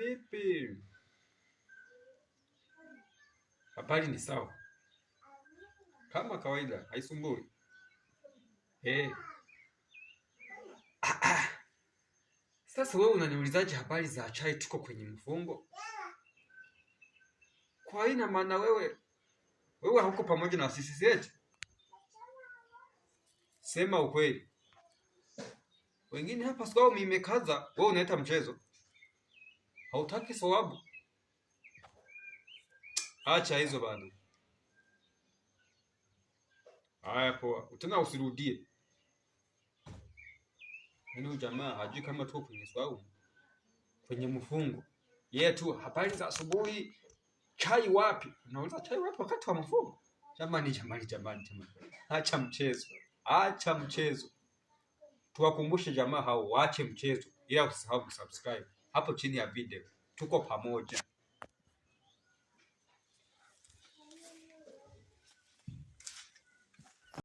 Vipi? Habari ni sawa. Kama kawaida, haisumbui. Eh. Ah, ah. Sasa wewe unaniulizaje habari za chai tuko kwenye mfungo? Kwa ina maana wewe hauko pamoja na sisi eti? Sema ukweli. Wengine hapa swaumu imekaza, wewe unaleta mchezo. Hautaki sawabu. Acha hizo bana. Haya poa. Tena usirudie. Yaani huyu jamaa hajui kama tuko kwenye swaumu, kwenye mfungo. Yeye tu habari za asubuhi, chai wapi? Unauliza chai wapi wakati wa mfungo? Jamani, jamani, jamani, jamani. Acha mchezo. Acha mchezo. Tuwakumbushe jamaa hao waache mchezo. Ila usisahau kusubscribe hapo chini ya video. Tuko pamoja.